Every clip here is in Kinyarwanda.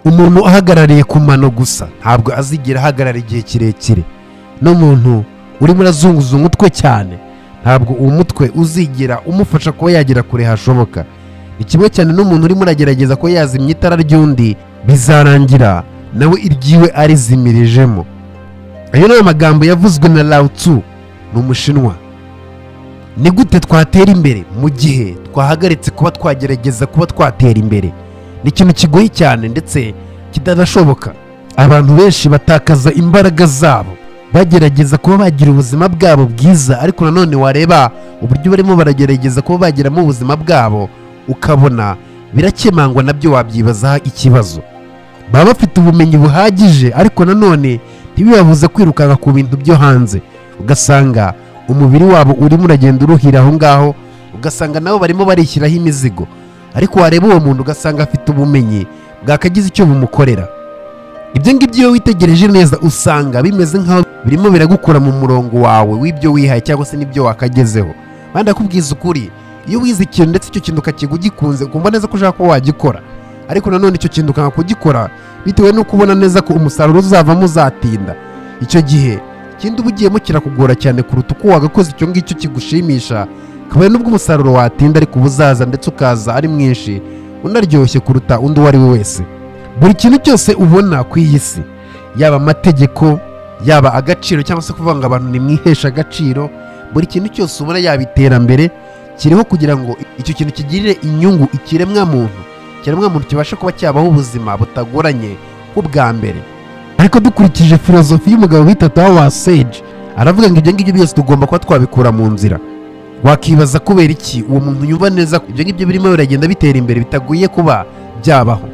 Umuntu ahagarariye ku mano gusa ntabwo azigera ahagarara igihe kirekire. N'umuntu urimo urazunguza umutwe cyane ntabwo uwo mutwe uzigera umufasha kuba yagera kure hashoboka. Ni kimwe cyane n'umuntu urimo uragerageza ko yazimya itara ry'undi, bizarangira nawe iryiwe arizimirijemo. Ayo ni amagambo yavuzwe na Lao Tzu, ni umushinwa. Ni gute twatera imbere mu gihe twahagaritse kuba twagerageza kuba twatera imbere? Ni ikintu kigoye cyane ndetse kitanashoboka. Abantu benshi batakaza imbaraga zabo bagerageza kuba bagira ubuzima bwabo bwiza, ariko nanone wareba uburyo barimo baragerageza kuba bagiramo ubuzima bwabo ukabona birakemangwa, nabyo wabyibazaho ikibazo. Baba bafite ubumenyi buhagije ariko nanone ntibibabuze kwirukanka ku bintu byo hanze, ugasanga umubiri wabo urimo uragenda uruhira aho ngaho, ugasanga nabo barimo barishyiraho imizigo. Ariko wareba uwo muntu ugasanga afite ubumenyi bwakagize icyo bumukorera. Ibyo ngibyo iyo witegereje neza usanga bimeze nkaho birimo biragukura mu murongo wawe w'ibyo wihaye cyangwa se n'ibyo wakagezeho. Kandi ndakubwiza ukuri, iyo wize ikintu ndetse icyo kintu ukakiga ugikunze, ukumva neza ko ushaka kuba wagikora, ariko nanone icyo kintu ukanga kugikora bitewe n'uko ubona neza ko umusaruro uzavamo uzatinda, icyo gihe ikindi uba ugiyemo kirakugora cyane kuruta uko wagakoze icyo ngicyo kigushimisha, kabone n'ubwo umusaruro watinda ariko uba uzaza ndetse ukaza ari mwinshi unaryoshye kuruta undi uwo ari we wese. Buri kintu cyose ubona ku iyi si, yaba amategeko, yaba agaciro cyangwa se kuvuga ngo abantu nimwiheshe agaciro, buri kintu cyose ubona yaba iterambere kiriho kugira ngo icyo kintu kigirire inyungu ikiremwamuntu, ikiremwamuntu kibashe kuba cyabaho ubuzima butagoranye nk'ubwa mbere. Ariko dukurikije filozofi y'umugabo bita Tawa Sage, aravuga ngo ibyo ngibyo byose tugomba kuba twabikura mu nzira. Wakibaza kubera iki uwo muntu yumva neza ko ibyo ngibyo birimo biragenda bitera imbere bitaguye kuba byabaho.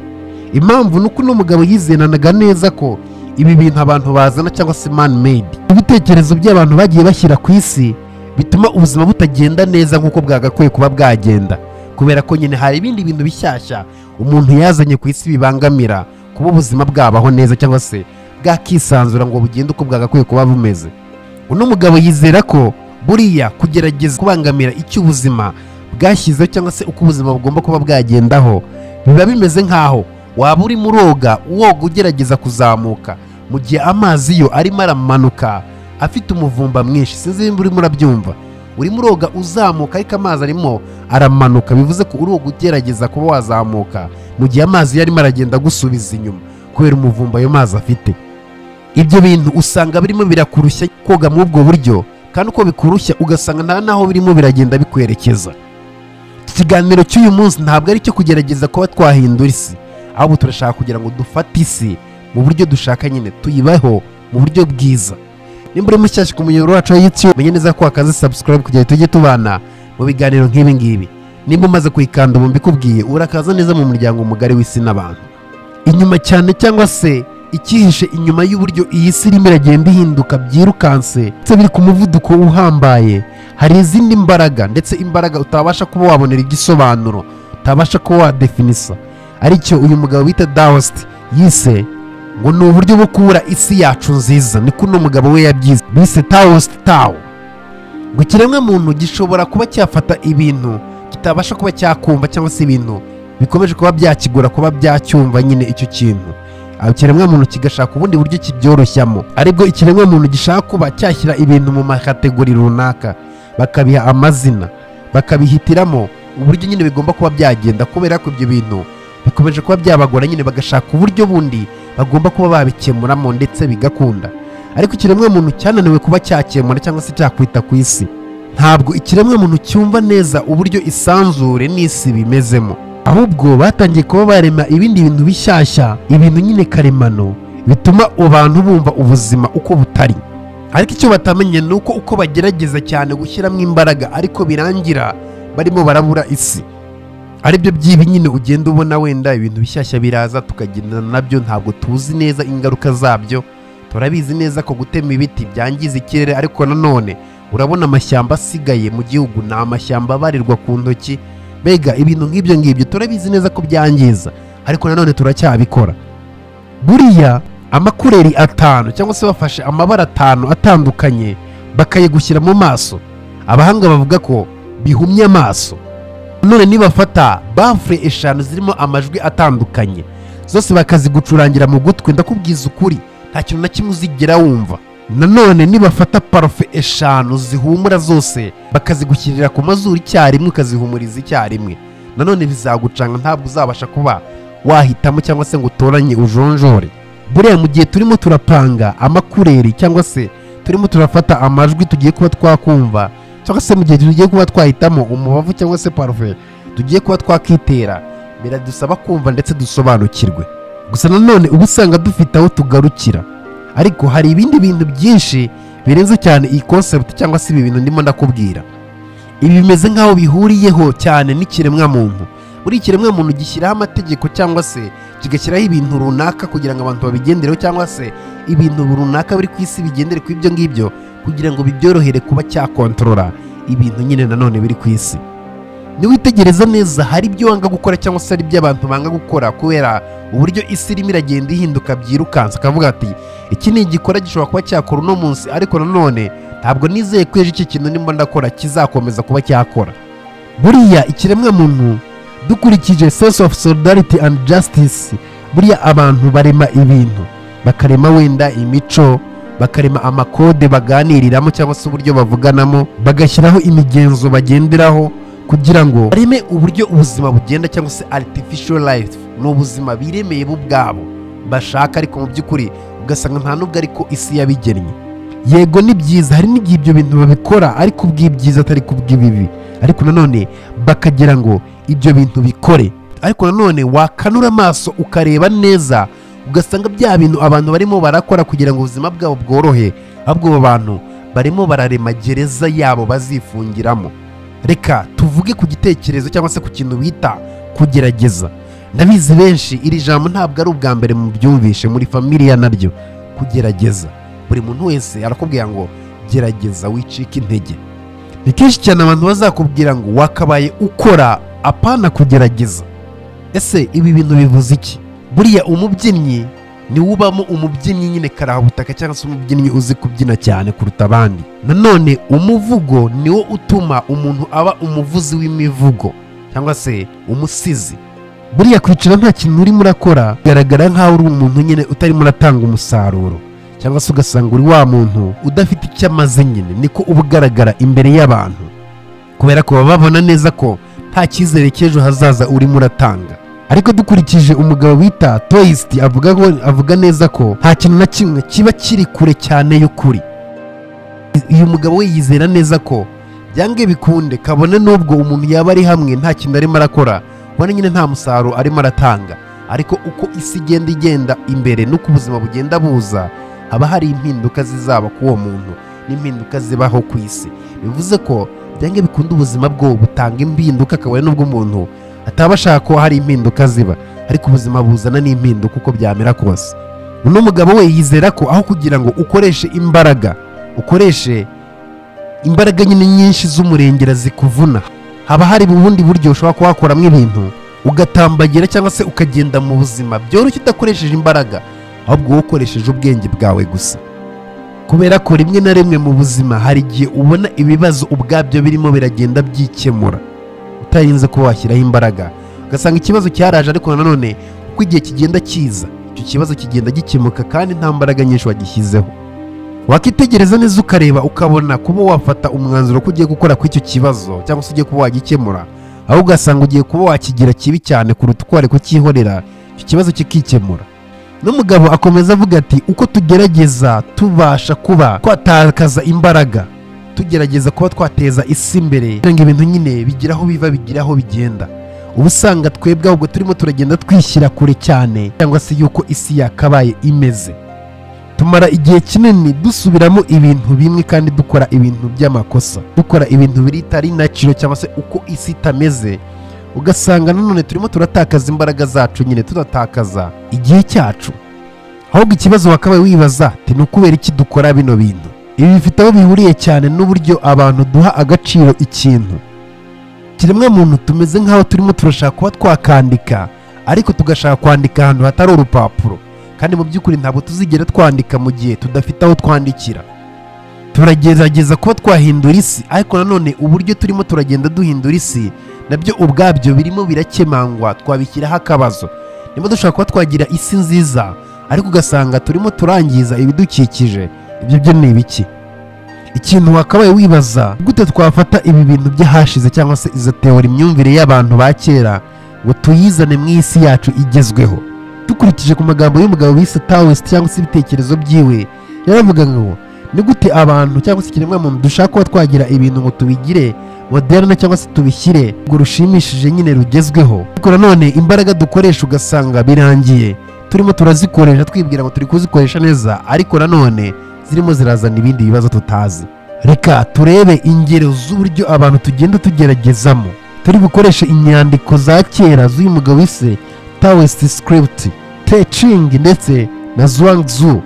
Impamvu ni uko uno mugabo yizenanaga neza ko ibi bintu abantu bazana cyangwa se man made, ibitekerezo by'abantu bagiye bashyira ku isi bituma ubuzima butagenda neza nk'uko bwagakwiye kuba bwagenda, kubera ko nyine hari ibindi bintu bishyashya umuntu yazanye ku isi bibangamira kuba ubuzima bwabaho neza cyangwa se bwakisanzura ngo bugende uko bwagakwiye kuba bumeze. Uno mugabo yizera ko buriya kugerageza kubangamira icyo ubuzima bwashyizeho cyangwa se uko ubuzima bugomba kuba bwagendaho biba bimeze nk'aho waba urimo uroga woga ugerageza kuzamuka mu gihe amazi yo arimo aramanuka afite umuvumba mwinshi. Sinzi nimba urimo urabyumva, urimo uroga uzamuka ariko amazi arimo aramanuka, bivuze ko uroga ugerageza kuba wazamuka mu gihe amazi yo arimo aragenda agusubiza inyuma kubera umuvumba ayo mazi afite. Ibyo bintu usanga birimo birakurushya koga muri ubwo buryo, kandi uko bikurushya ugasanga nta naho birimo biragenda bikwerekeza. Iki kiganiro cy'uyu munsi ntabwo ari icyo kugerageza kuba twahindura isi, ahubwo turashaka kugira ngo dufate isi mu buryo dushaka nyine tuyibaho mu buryo bwiza. Nimba uri mushyashya ku muyoboro wacu wa YouTube, menye neza ko wakaze subscribe kugira ngo tujye tubana mu biganiro nk'ibi ngibi. Nimba umaze kuyikanda ubu mbikubwiye, urakaza neza mu muryango mugari w'isi n'abantu. Inyuma cyane cyangwa se icyihishe inyuma y'uburyo iyi si irimo iragenda ihinduka byirukanse ndetse biri ku muvuduko uhambaye, hari izindi mbaraga ndetse imbaraga utabasha kuba wabonera igisobanuro, utabasha kuba wadefinisa, aricyo uyu mugabo bita Daoist yise ngo ni uburyo bwo kubura isi yacu nziza. Niko uno mugabo we yabyize, bise Taoist Tao. Ngo ikiremwamuntu gishobora kuba cyafata ibintu kitabasha kuba cyakumva cyangwa se ibintu bikomeje kuba byakigora kuba byacyumva nyine icyo kintu, ikiremwamuntu kigashaka ubundi buryo kibyoroshyamo, aribwo ikiremwamuntu gishaka kuba cyashyira ibintu mu makategori runaka, bakabiha amazina, bakabihitiramo uburyo nyine bigomba kuba byagenda, kubera ko ibyo bintu bikomeje kuba byabagora nyine bagashaka uburyo bundi bagomba kuba babikemuramo ndetse bigakunda. Ariko ikiremwamuntu cyananiwe kuba cyakemura cyangwa se cyakwita ku isi. Ntabwo ikiremwamuntu cyumva neza uburyo isanzure n'isi bimezemo, ahubwo batangiye kuba barema ibindi bintu bishyashya, ibintu nyine karemano bituma abantu bumva ubuzima uko butari. Ariko icyo batamenye ni uko uko bagerageza cyane gushyiramo imbaraga ariko birangira barimo barabura isi. Aribyo by'ibi nyine ugenda ubona wenda ibintu bishyashya biraza tukagendana nabyo, ntabwo tuzi neza ingaruka zabyo. Turabizi neza ko gutema ibiti byangiza ikirere, ariko nanone urabona amashyamba asigaye mu gihugu ni amashyamba abarirwa ku ntoki. Mbega ibintu nk'ibyo ngibyo turabizi neza ko byangiza, ariko nanone turacyabikora. Buriya amakureri 5 cyangwa se bafashe amabara 5 atandukanye bakayigushyira mu maso, abahanga bavuga ko bihumye amaso. None nibafata bafure 5 zirimo amajwi atandukanye zose bakazigucurangira mu gutwi, ndakubwiza ukuri nta kintu na kimwe uzigera wumva. Nanone nibafata parufe 5 zihumura zose bakazigushyirira ku mazuru icyarimwe, ukazihumuriza icyarimwe, nanone bizagucanga, ntabwo uzabasha kuba wahitamo cyangwa se ngo utoranye ujonjore. Buriya mu gihe turimo turapanga amakureri cyangwa se turimo turafata amajwi tugiye kuba twakumva, cyangwa se mu gihe tugiye kuba twahitamo umubavu cyangwa se parufe tugiye kuba twakitera, biradusaba kumva ndetse dusobanukirwe. Gusa nanone uba usanga dufite aho tugarukira, ariko hari ibindi bintu byinshi birenze cyane iyi concept cyangwa se ibi bintu ndimo ndakubwira. Ibi bimeze nk'aho bihuriyeho cyane n'ikiremwamuntu. Buri kiremwamuntu gishyiraho amategeko cyangwa se kigashyiraho ibintu runaka kugira ngo abantu babigendereho, cyangwa se ibintu runaka biri ku isi bigendere ku ibyo ngibyo kugira ngo bibyorohere kuba cyakontorora ibintu nyine nanone biri ku isi. Niwitegereza neza hari ibyo wanga gukora cyangwa se hari ibyo abantu banga gukora kubera uburyo isi irimo iragenda ihinduka byirukansa, akavuga ati iki ni igikora gishobora kuba cyakora uno munsi, ariko nanone ntabwo nizeye ko ejo iki kintu ndimo ndakora kizakomeza kuba cyakora. Buriya ikiremwamuntu dukurikije sense of solidarity and justice, buriya abantu barema ibintu, bakarema wenda imico, bakarema amakode baganiriramo cyangwa se uburyo bavuganamo, bagashyiraho imigenzo bagenderaho kugira ngo bareme uburyo ubuzima bugenda, cyangwa se artificial life, ni ubuzima biremeye bo ubwabo bashaka, ariko mu by'ukuri ugasanga nta nubwo ariko isi yabigennye. Yego ni byiza, hari n'igihe ibyo bintu babikora ariko ubw'ibyiza atari kubw'ibibi, ariko nanone bakagira ngo ibyo bintu bikore. Ariko nanone wakanura amaso ukareba neza ugasanga bya bintu abantu barimo barakora kugira ngo ubuzima bwabo bworohe, ahubwo abo bantu barimo bararema gereza yabo bazifungiramo. Reka tuvuge ku gitekerezo cyangwa se ku kintu bita kugerageza. Ndabizi benshi iri jambo ntabwo ari ubwa mbere mubyumvishe muri familiya naryo, kugerageza. Buri muntu wese arakubwira ngo gerageza wicike intege. Ni kenshi cyane abantu bazakubwira ngo wakabaye ukora apana kugerageza. Ese ibi bintu bivuze iki? Buriya umubyinnyi ni ubamo umubyinnyi nyine karabutaka cyangwa se umubyinnyi uzi kubyina cyane kuruta abandi. Nanone umuvugo niwo utuma umuntu aba umuvuzi w'imivugo cyangwa se umusizi. Buriya kwicara nta kintu urimo urakora bigaragara nkaho uri umuntu nyine utarimo uratanga umusaruro, cyangwa se ugasanga uri wa muntu udafite icyo amaze nyine, niko uba ugaragara imbere y'abantu, kubera ko baba babona neza ko nta cyizere cy'ejo hazaza urimo uratanga. Ariko dukurikije umugabo bita Toist avuga neza ko nta kintu na kimwe kiba kiri kure cyane y'ukuri. Uyu mugabo we yizera neza ko byange bikunde kabone n'ubwo umuntu yaba ari hamwe nta kintu arimo arakora, ubona nyine nta musaruro arimo aratanga, ariko uko isi igenda igenda imbere n'uko ubuzima bugenda buza, haba hari impinduka zizaba ku uwo muntu n'impinduka zibaho ku isi. Bivuze ko byange bikunde ubuzima bwo butanga impinduka, kabone n'ubwo umuntu ataba ashaka ko hari impinduka ziba, ariko ubuzima buzana n'impinduka uko byamera kose. Uno mugabo we yizera ko aho kugira ngo ukoreshe imbaraga, ukoreshe imbaraga nyine nyinshi z'umurengera zikuvuna, haba hari ubundi buryo ushobora kuhakoramo ibintu ugatambagira cyangwa se ukagenda mu buzima byoroshye udakoresheje imbaraga, ahubwo wowe ukoresheje ubwenge bwawe gusa. Kubera ko rimwe na rimwe mu buzima hari igihe ubona ibibazo ubwabyo birimo biragenda byikemura utarinze kuba washyiraho imbaraga, ugasanga ikibazo cyaraje, ariko nanone uko igihe kigenda kiza icyo kibazo kigenda gikemuka kandi nta mbaraga nyinshi wagishyizeho. Wakitegereza neza ukareba ukabona kuba wafata umwanzuro ko ugiye gukora kuri icyo kibazo cyangwa se ugiye kuba wagikemura, aho ugasanga ugiye kuba wakigira kibi cyane kuruta uko wari kucyihorera icyo kibazo kikikemura. N'umugabo akomeza avuga ati uko tugerageza tubasha kuba twatakaza imbaraga, tugerageza kuba twateza isi imbere kugira ngo ibintu nyine bigira aho biva bigira aho bigenda, uba usanga twebwe ahubwo turimo turagenda twishyira kure cyane cyangwa se yuko isi yakabaye imeze. Tumara igihe kinini dusubiramo ibintu bimwe kandi dukora ibintu by'amakosa, dukora ibintu bitari natural cyangwa se uko isi itameze, ugasanga nanone turimo turatakaza imbaraga zacu nyine, tudatakaza igihe cyacu. Ahubwo ikibazo wakabaye wibaza ati ni ukubera iki dukora bino bintu? Ibi bifite aho bihuriye cyane n'uburyo abantu duha agaciro ikintu. Kiremwamuntu tumeze nk'aho turimo turashaka kuba twakandika, ariko tugashaka kwandika ahantu hatari urupapuro, kandi mu by'ukuri ntabwo tuzigera twandika mu gihe tudafite aho twandikira. Turagerageza kuba twahindura isi, ariko nanone uburyo turimo turagenda duhindura isi nabyo ubwabyo birimo birakemangwa, twabishyiraho akabazo. Niba dushaka kuba twagira isi nziza ariko ugasanga turimo turangiza ibidukikije, ibyo byo ni ibiki? Ikintu wakabaye wibaza, gute twafata ibi bintu by'ahashize cyangwa se izo teori, imyumvire y'abantu ba kera, ngo tuyizane mu isi yacu igezweho? Dukurikije ku magambo y'umugabo bise Taoist cyangwa se ibitekerezo byiwe, yaravuga ngo ni gute abantu cyangwa se ikiremwamuntu dushaka kuba twagira ibintu ngo tubigire moderne cyangwa se tubishyire ngo rushimishije nyine rugezweho, ariko nanone imbaraga dukoresha ugasanga birangiye turimo turazikoresha twibwira ngo turi kuzikoresha neza, ariko nanone zirimo zirazana ibindi bibazo tutazi. Reka turebe ingero z'uburyo abantu tugenda tugeragezamo. Turi bukoreshe inyandiko za kera z'uyu mugabo wise Taoist script, Te Ching ndetse na Zhuang Tzu.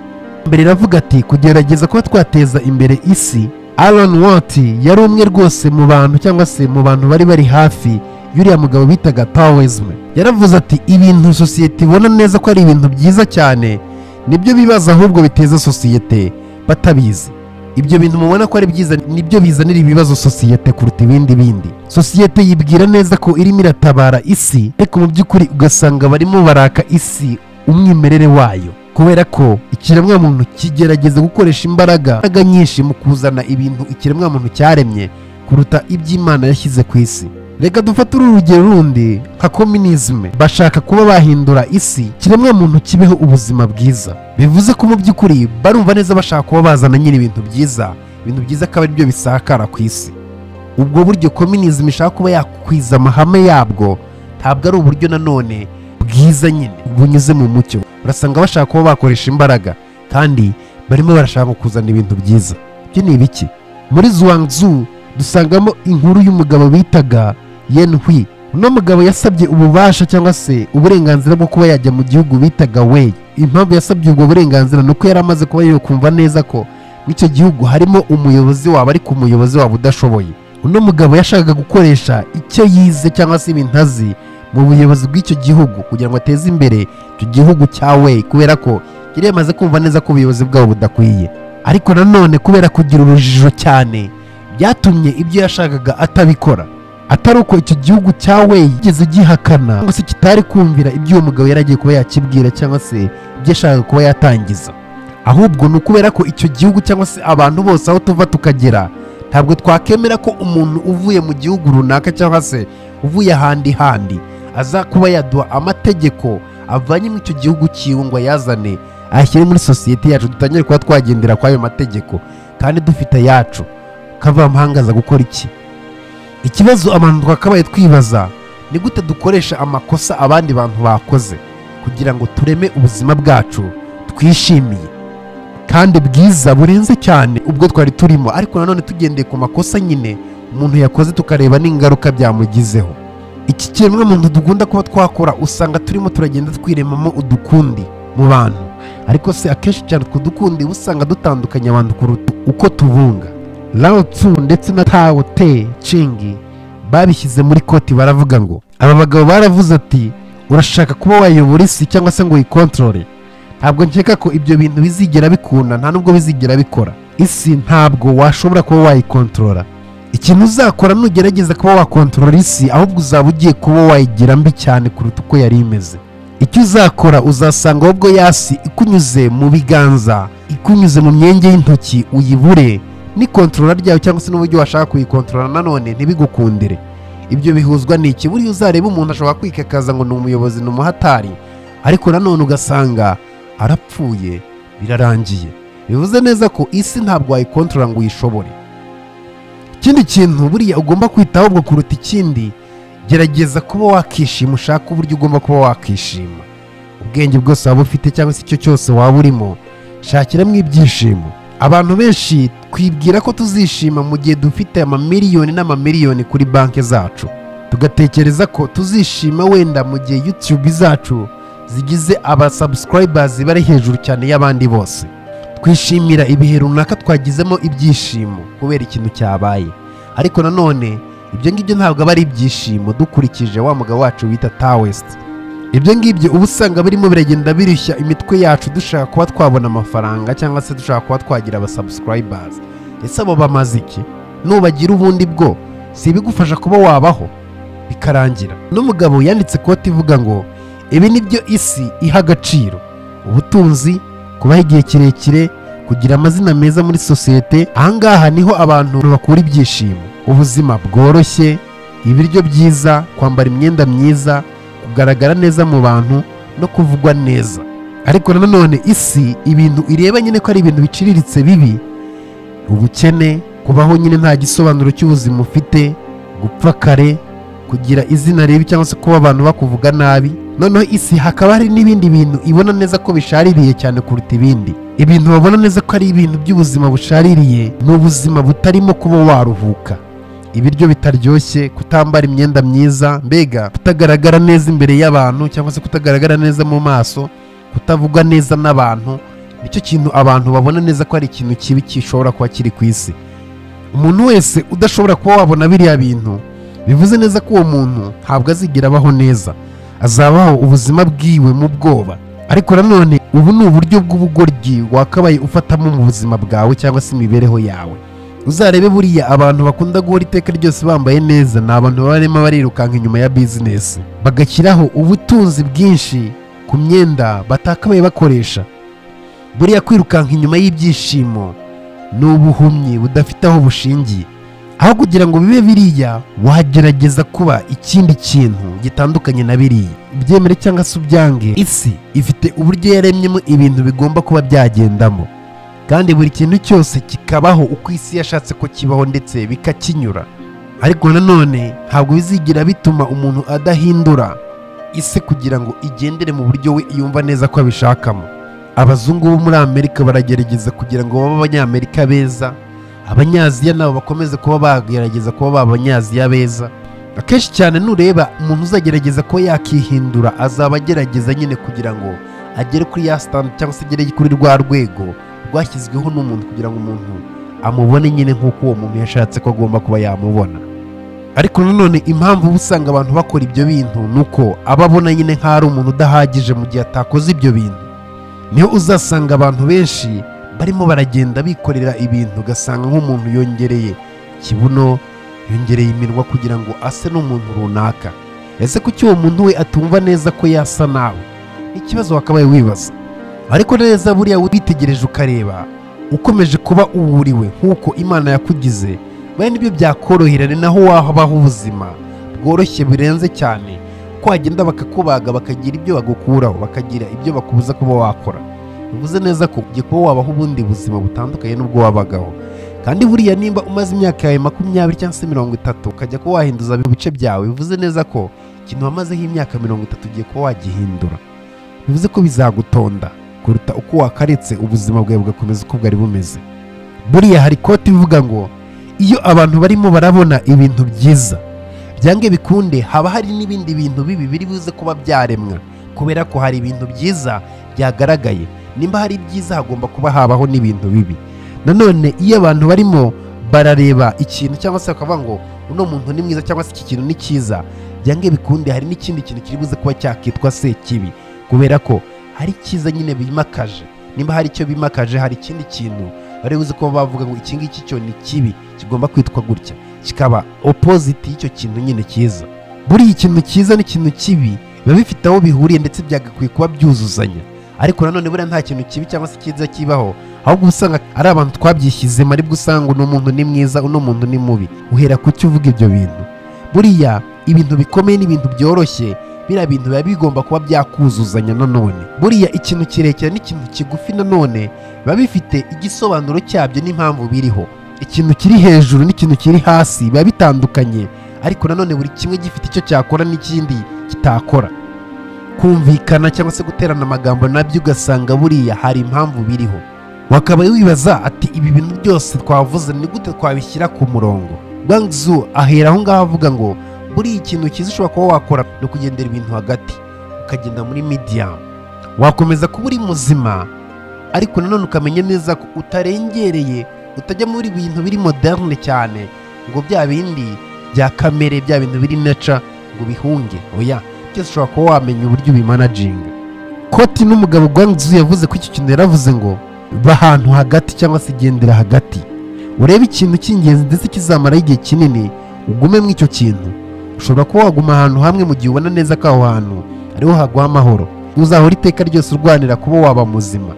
Mbere iravuga ati kugerageza kuba twateza imbere isi. Alan Watt yari umwe rwose mu bantu cyangwa se mu bantu bari hafi y'uriya mugabo bitaga Taoism. Yaravuze ati ibintu sosiyete ibona neza ko ari ibintu byiza cyane nibyo bibaza ahubwo biteza sosiyete batabizi. Ibyo bintu mubona ko ari byiza nibyo bizanira ibibazo sosiyete kuruta ibindi bindi. Sosiyete yibwira neza ko irimo iratabara isi, ariko mu by'ukuri ugasanga barimo baraka isi umwimerere wayo, kubera ko ikiremwamuntu kigerageza gukoresha imbaraga nyinshi mu kuzana ibintu ikiremwamuntu cyaremye kuruta iby'Imana yashyize ku isi. Reka dufate urugero rundi nka communism. Bashaka kuba bahindura isi ikiremwamuntu kibeho ubuzima bwiza, bivuze ko mu by'ukuri barumva neza bashaka kuba bazana nyine ibintu byiza, ibintu byiza akaba aribyo bisakara ku isi. Ubwo buryo communism ishaka kuba yakwiza amahame yabwo ntabwo ari uburyo nanone bwiza nyine bunyuze mu mucyo. Urasanga bashaka kuba bakoresha imbaraga kandi barimo barashaka kuzana ibintu byiza. Ibyo ni ibiki? Muri Zhuang Tzu dusangamo inkuru y'umugabo bitaga Yen Hui. Uno mugabo yasabye ububasha cyangwa se uburenganzira bwo kuba yajya mu gihugu bitaga Wei. Impamvu yasabye ubwo burenganzira nuko yari amaze kuba yokumva neza ko mu icyo gihugu harimo umuyobozi wabo, ariko umuyobozi wabo udashoboye. Uno mugabo yashakaga gukoresha icyo yize cyangwa se ibintu azi mu buyobozi bw'icyo gihugu kugira ngo ateze imbere icyo gihugu cya Wei, kubera ko yari yamaze kumva neza ko ubuyobozi bwabo budakwiye. Ariko nanone kubera kugira urujijo cyane byatumye ibyo yashakaga atabikora. Atari uko icyo gihugu cya Wei kigeze gihakana cyangwa se kitari kumvira ibyo uwo mugabo yaragiye kuba yakibwira cyangwa se ibyo yashakaga kuba yatangiza, ahubwo ni ukubera ko icyo gihugu cyangwa se abantu bose aho tuva tukagera ntabwo twakemera ko umuntu uvuye mu gihugu runaka cyangwa se uvuye ahandi handi aza kuba yaduha amategeko avanye mu icyo gihugu cyiwe ngo ayazane ayashyire muri sosiyete yacu, dutangire kuba twagendera kwa ayo mategeko kandi dufite ayacu. Kavamahanga aza gukora iki? Ikibazo abantu twakabaye twibaza ni gute dukoresha amakosa abandi bantu bakoze kugira ngo tureme ubuzima bwacu twishimiye kandi bwiza burenze cyane ubwo twari turimo, ariko nanone tugendeye ku makosa nyine umuntu yakoze tukareba n'ingaruka byamugizeho. Iki kiremwamuntu dukunda kuba twakora usanga turimo turagenda twiremamo udukundi mu bantu, ariko se akenshi cyane utwo dukundi usanga dutandukanye abantu kuruta uko tubunga. Lao Tzu ndetse na Tao Te Ching babishyize muri koti, baravuga ngo aba bagabo baravuze ati urashaka kuba wayobora isi cyangwa se ngo uyikontorore, ntabwo nkeka ko ibyo bintu bizigera bikunda, nta nubwo bizigera bikora. Isi ntabwo washobora kuba wayikontorora. Ikintu uzakora nugerageza kuba wakontorora isi, ahubwo uzaba ugiye kuba wayigira mbi cyane kuruta uko yari imeze. Icyo uzakora uzasanga ahubwo yasi ikunyuze mu biganza, ikunyuze mu myenge y'intoki, uyibure ni kontorora ryawe cyangwa se n'uburyo washaka kuyikontorora nanone ntibigukundire. Ibyo bihuzwa n'iki? Buriya uzareba umuntu ashobora kwikakaza ngo ni umuyobozi, ni umuhatari, ariko nanone ugasanga arapfuye birarangiye. Bivuze neza ko isi ntabwo wayikontorora ngo uyishobore. Ikindi kintu buriya ugomba kwitaho ubwo kuruta ikindi, gerageza kuba wakishima, ushaka uburyo ugomba kuba wakishima. Ubwenge bwose waba ufite cyangwa se icyo cyose waba urimo, shakiramo ibyishimo. Abantu benshi twibwira ko tuzishima mu gihe dufite amamiliyoni n'amamiliyoni kuri banki zacu, tugatekereza ko tuzishima wenda mu gihe YouTube zacu zigize aba subscribers bari hejuru cyane y'abandi bose. Twishimira ibihe runaka twagizemo ibyishimo kubera ikintu cyabaye, ariko nanone ibyo ngibyo ntabwo aba ari ibyishimo dukurikije wa mugabo wacu wita Taoist. Ibyo ngibyo uba usanga birimo biragenda birushya imitwe yacu, dushaka kuba twabona amafaranga cyangwa se dushaka kuba twagira aba subscribers. Ese abo bamaze iki? Nubagira ubundi bwo si ibigufasha kuba wabaho bikarangira. N'umugabo yanditse koti ivuga ngo Ibi nibyo isi iha agaciro: ubutunzi, kubaho igihe kirekire, kugira amazina meza muri sosiyete. Ahangaha niho abantu bakura ibyishimo: ubuzima bworoshye, ibiryo byiza, kwambara imyenda myiza, kugaragara neza mu bantu no kuvugwa neza. Ariko nanone isi ibintu ireba nyine ko ari ibintu biciriritse bibi: ubukene, kubaho nyine nta gisobanuro cy'ubuzima ufite, gupfa kare, kugira izina ribi cyangwa se kuba abantu bakuvuga nabi. Noneho isi hakaba hari n'ibindi bintu ibona neza ko bishaririye cyane kuruta ibindi. Ibintu babona neza ko ari ibintu by'ubuzima bushaririye ni ubuzima butarimo kuba waruhuka, ibiryo bitaryoshye, kutambara imyenda myiza, mbega kutagaragara neza imbere y'abantu cyangwa se kutagaragara neza mu maso, kutavugwa neza n'abantu. Nicyo kintu abantu babona neza ko ari ikintu kibi gishobora kuba kiri ku isi. Umuntu wese udashobora kuba wabona biriya bintu, bivuze neza ko uwo muntu ntabwo azigera abaho neza, azabaho ubuzima bwiwe mu bwoba. Ariko nanone ubu ni uburyo bw'ubugoryi wakabaye ufatamo mu buzima bwawe cyangwa se imibereho yawe. Uzarebe buriya abantu bakunda guhora iteka ryose bambaye neza ni abantu barimo barirukanka inyuma ya bizinesi, bagashyiraho ubutunzi bwinshi ku myenda batakabaye bakoresha. Buriya kwirukanka inyuma y'ibyishimo ni ubuhumyi budafite aho bushingiye. Aho kugira ngo bibe biriya, wagerageza kuba ikindi kintu gitandukanye na biriya. Ubyemere cyangwa se ubyange, isi ifite uburyo yaremyemo ibintu bigomba kuba byagendamo, kandi buri kintu cyose kikabaho uko isi yashatse ko kibaho ndetse bikakinyura. Ariko nanone ntabwo bizigira bituma umuntu adahindura isi kugira ngo igendere mu buryo we yumva neza ko abishakamo. Abazungu bo muri Amerika baragerageza kugira ngo babe Abanyamerika beza, Abanyaziya nabo bakomeze kuba bagerageza kuba ba Abanyaziya beza. Akenshi cyane nureba umuntu uzagerageza ko yakihindura azaba agerageza nyine kugira ngo agere kuri ya stand cyangwa se agere kuri rwa rwego rwashyizweho n'umuntu kugira ngo umuntu amubone nyine nk'uko uwo muntu yashatse ko agomba kuba yamubona. Ariko nanone impamvu uba usanga abantu bakora ibyo bintu ni uko aba abona nyine nk'aho ari umuntu udahagije mu gihe atakoze ibyo bintu. Niho uzasanga abantu benshi barimo baragenda bikorera ibintu, ugasanga nk'umuntu yongereye kibuno, yongereye iminwa kugira ngo ase n'umuntu runaka. Ese kuki uwo muntu we atumva neza ko yasa nawe? Ikibazo wakabaye wibaza. Ariko neza buriya witegereje ukareba ukomeje kuba uwuriwe nk'uko Imana yakugize, bene nibyo byakorohera, ni naho wabaho ubuzima bworoshye birenze cyane, ko wagenda bakakubaga bakagira ibyo bagukuraho, bakagira ibyo bakubuza kuba wakora. Bivuze neza ko ugiye kuba wabaho ubundi buzima butandukanye n'ubwo wabagaho. Kandi buriya nimba umaze imyaka yawe 20 cyangwa se 30 ukajya kuba wahinduza ibice byawe, bivuze neza ko ikintu wamazeho imyaka 30 ugiye kuba wagihindura. Bivuze ko bizagutonda kuruta uko wakaretse ubuzima bwawe bugakomeza uko bwari bumeze. Buriya hari koti ivuga ngo iyo abantu barimo barabona ibintu byiza, byange bikunde haba hari n'ibindi bintu bibi biri buze kuba byaremwa, kubera ko hari ibintu byiza byagaragaye. Nimba hari ibyiza hagomba kuba habaho n'ibintu bibi. Nanone iyo abantu barimo barareba ikintu cyangwa se bakavuga ngo uno muntu ni mwiza cyangwa se iki kintu ni cyiza, byange bikunde hari n'ikindi kintu kiri buze kuba cyakitwa se kibi, kubera ko hari icyiza nyine bimakaje. Nimba hari icyo bimakaje, hari ikindi kintu bari buze kuba bavuga ngo iki ngiki cyo ni kibi, kigomba kwitwa gutya, kikaba opposite y'icyo kintu nyine cyiza. Buriya ikintu cyiza n'ikintu kibi biba bifite aho bihuriye ndetse byagakwiye kuba byuzuzanya. Ariko nanone buriya nta kintu kibi cyangwa se cyiza kibaho, ahubwo usanga ari abantu twabyishyizemo, aribwo usanga uno muntu ni mwiza, uno muntu ni mubi. Uhera ku cyo uvuga ibyo bintu. Buriya ibintu bikomeye n'ibintu byoroshye, biriya bintu biba bigomba kuba byakuzuzanya. Nanone buriya ikintu kirekire n'ikintu kigufi nanone biba bifite igisobanuro cyabyo n'impamvu biriho. Ikintu kiri hejuru n'ikintu kiri hasi biba bitandukanye, ariko nanone buri kimwe gifite icyo cyakora n'ikindi kitakora. Kumvikana cyangwa se guterana amagambo nabyo ugasanga buriya hari impamvu biriho. Wakaba wibaza ati ibi bintu byose twavuze ni gute twabishyira ku murongo? Guangzu ahera aho ngaho avuga ngo buriya ikintu cyiza ushobora kuba wakora ni ukugendera ibintu hagati, ukagenda muri medium. Wakomeza kuba uri muzima, ariko nanone ukamenya neza ko utarengereye, utajya muri bintu biri moderne cyane ngo bya bindi bya kamere, bya bintu biri nature ngo bihunge. Oya, byose ushobora kuba wamenya uburyo ubimanaginga. Koti n'umugabo Guangzu yavuze ko icyo kintu yaravuze ngo ba ahantu hagati cyangwa se gendera hagati, urebe ikintu cy'ingenzi ndetse kizamara igihe kinini, ugume mu icyo kintu. Ushobora kuba waguma ahantu hamwe mu gihe ubona neza ko aho hantu Ariho haguha amahoro. Uzahora iteka ryose urwanira kuba waba muzima.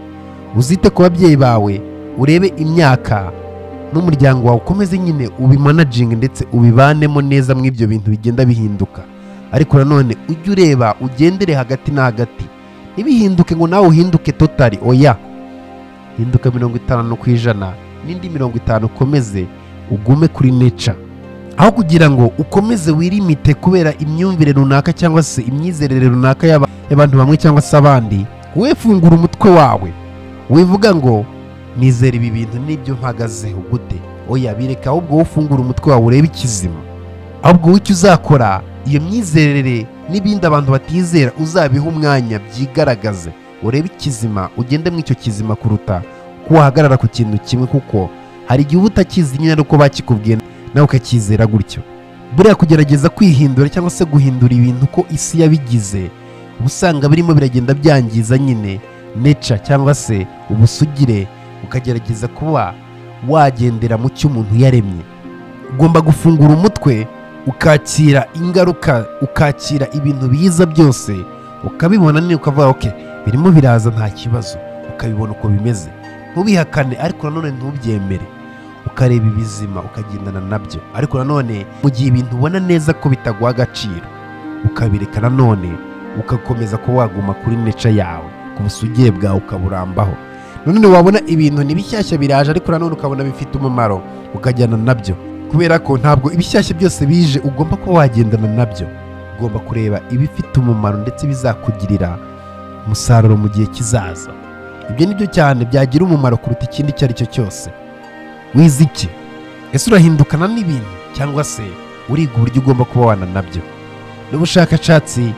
Uzite ku babyeyi bawe, urebe imyaka n'umuryango wawe, ukomeze nyine ubimanaginge ndetse ubibanemo neza mu ibyo bintu bigenda bihinduka. Ariko nanone ujye ureba, ugendere hagati na hagati, ntibihinduke ngo nawe uhinduke totally. Oya, hinduka 50% n'indi 50 ukomeze ugume kuri nature, aho kugira ngo ukomeze wirimite kubera imyumvire runaka cyangwa se imyizerere runaka y'abantu bamwe cyangwa se abandi. Wowe fungura umutwe wawe, wivuga ngo nizera ibi bintu nibyo mpagazeho gute. Oya, bireka, ahubwo wowe ufungura umutwe wawe urebe ikizima. Ahubwo wowe icyo uzakora, iyo myizerere n'ibindi abantu batizera uzabiha umwanya byigaragaze, urebe ikizima, ugende mu icyo kizima kuruta ko wahagarara ku kintu kimwe, kuko hari igihe uba utakizi nyine ariko bakikubwiye nawe ukacyizera gutyo. Buriya kugerageza kwihindura cyangwa se guhindura ibintu uko isi yabigize, uba usanga birimo biragenda byangiza nyine nature cyangwa se ubusugire, ukagerageza kuba wagendera mu cyo umuntu yaremye. Ugomba gufungura umutwe, ukakira ingaruka, ukakira ibintu biza byose, ukabibona nini ukavuga okay, birimo biraza nta kibazo, ukabibona uko bimeze, ntubihakane ariko nanone ntubyemere, ukareba ibizima ukagendana nabyo. Ariko nanone mu gihe ibintu ubona neza ko bitaguha agaciro, ukabireka nanone ugakomeza kuba waguma kuri nature yawe, ku busugire bwawe ukaburambaho. Nanone wabona ibintu ni bishyashya biraje, ariko nanone ukabona bifite umumaro, ukajyana nabyo, kubera ko ntabwo ibishyashya byose bije ugomba kuba wagendana nabyo. Ugomba kureba ibifite umumaro ndetse bizakugirira umusaruro mu gihe kizaza. Ibyo nibyo cyane byagira umumaro kuruta ikindi icyo ari cyo cyose. Wize iki? Ese urahindukana n'ibintu cyangwa se uriga uburyo ugomba kuba wana nabyo? N'ubushakashatsi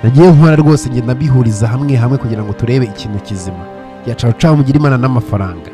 nagiye nkora rwose ngenda mbihuriza hamwe hamwe kugira ngo turebe ikintu kizima. Yacaho caho mugira Imana n'amafaranga.